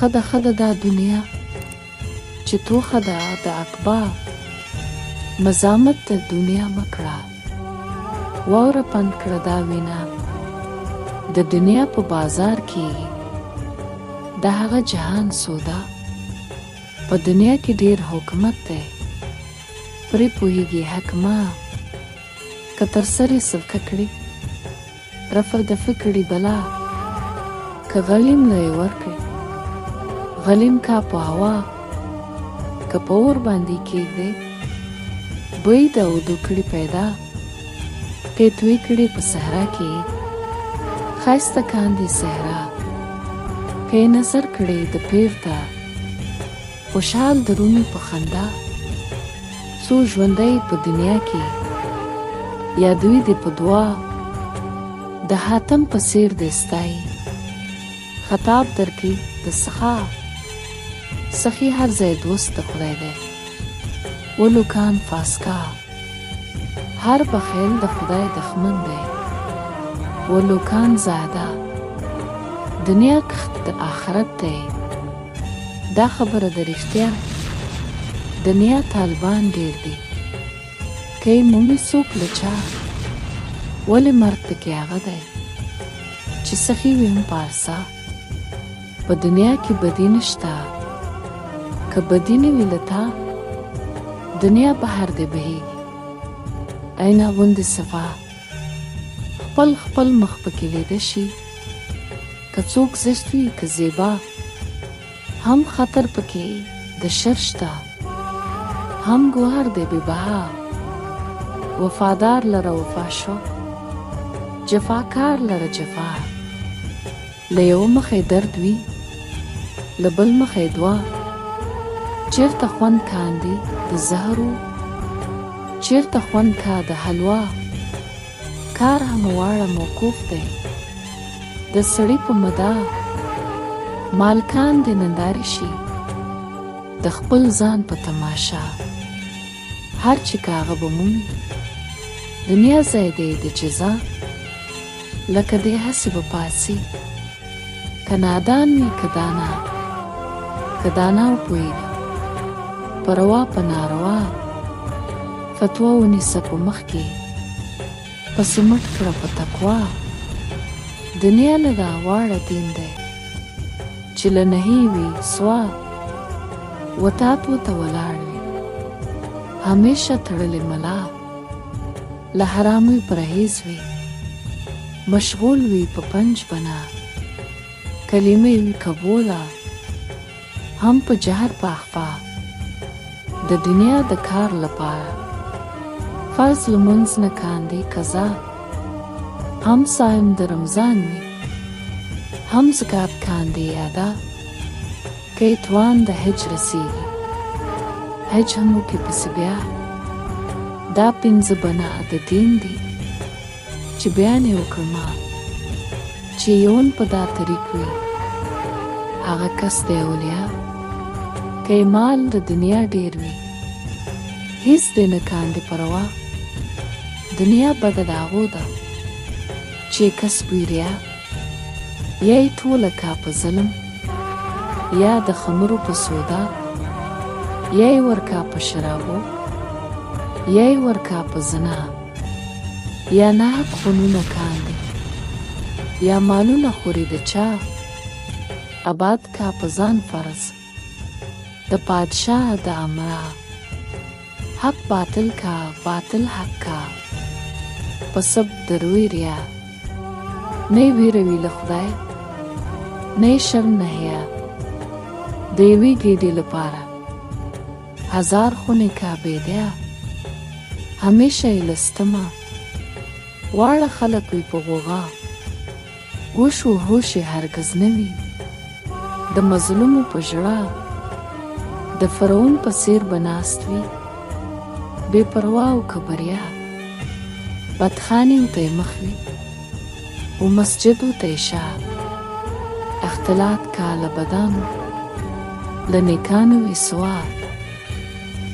ښه ده ښه ده دا دنیا چې توښه ده د عقبا، مزاحمت د دنیا مه کړه، واوره پند کړه دا وینا، د دنیا په بازار کې د هغه جهان سودا. په دنیا کې ډیر حکمت دی، پرې پوهیږي حکما، که تر سر یې صدقه کړي، رفع دفع کړي بلا، که غلیم له یې ورکړي، غلیم کا په هوا، که په اور باندې کېږدي، بوی د اودو کړي پیدا، که یې توی کړي په صحرا کې، ښایسته کاندي صحرا، که یې نظر کړي د پیر ته، خوشحال درومي په خندا، څو ژوندی په دنیا کې، یادوي دې په دعا، د حاتم په څېر دې ستایي، خطاب درکړي د سخا، سخي هر ځای دوست د خدای دی، ولوکان فاسکا، هر بخیل د خدای دښمن دی، ولوکان زاده، دنیا کښت د آخرت دی، دا خبره د رښتیا، دنیا طالبان ډېر دي، که یې مومي څوک له چا، ولې مرګ پکې هغه دی، چې سخي وي هم پارسا. په دنیا کې بدي نشته، که بدي نه وي له تا، دنیا بهر دی بهیږي عینه غوندې صفا، خپل خپل مخ پکې لیده شي، که څوک زشت وي که زیبا، هم خطر پکې د شر شته، هم ګوهر دی بې بها، وفادار لره وفا شو، جفاکار لره جفا، له یوه مخه یې درد وي، له بل مخه یې دوا، چېرته خوند کاندي د زهرو، چېرته خوند کا د حلوا، کار همه واړه موقوف دی، د سړي په مدا، مالکان دې نندارې شي، د خپل ځان په تماشا، هر چې کا هغه به مومي، دنیا ځای دی د جزا، لکه دی هسې به پاڅي، که نادان وي که دانا، که دانا وپوهېږه، په روا په ناروا، فتوا ونیسه په مخ کې، پسې مټ کړه په تقوا، دنیا نه دا واړه دین دی، چې له نهي وي سوا، وطاعت ورته ولاړ وي، همېشه تړلې ملا، له حرامو یې پرهېز وي، مشغول وي په پنج بنا، کلمه یې وي قبوله، هم په جهر په اخفا، د دنیا د کار لپاره، فرض لمونځ نه کاندي قضا، هم صایم د رمضان وي، هم زکات کاندي ادا، که یې توان د حج رسیږي، حج هم وکړي پسې بیا، دا پنځه بنا د دین دي، چې بیان یې وکړ ما، چې یون په دا طریق وي، هغه کس دی اولیا، که یې مال د دنیا ډیر وي، هیڅ دې نه کاندي پروا، دنیا بده د هغو ده، چې کسب وي ریا، یا یې ټوله کا په ظلم، یا د خمرو په سودا، یا یې ورکا په شرابو، یا یې ورکا په زنا، یا ناحق خونونه کاندي، یا مالونه خوري د چا، اباد کا په ځان فرض د پادشاه د امرا، حق باطل کا باطل حق کا، په سب د روی ریا، نه یې ویره وي له خدای، نه یې شرم نه حیا، د یوې ګېډې لپاره هزار خونې کا بېدیا، همېشه یې له ستمه واړه خلک وي په غوغا، هوش و هوش یې هرګز نه وي د مظلومو په ژړا، د فرعون په څېر به ناست وي بې پروا او کبریا، بدخانیو ته یې مخ وي و مسجدو ته یې شا، اختلاط کا له بدانو له نیکانو وي سوا،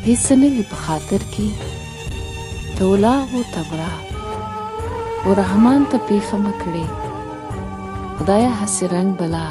هیڅ نه وي په خاطر کې تولاغ و تبرا، و رحمان ته پیښه مه کړې خدایه هسې رنګ بلا.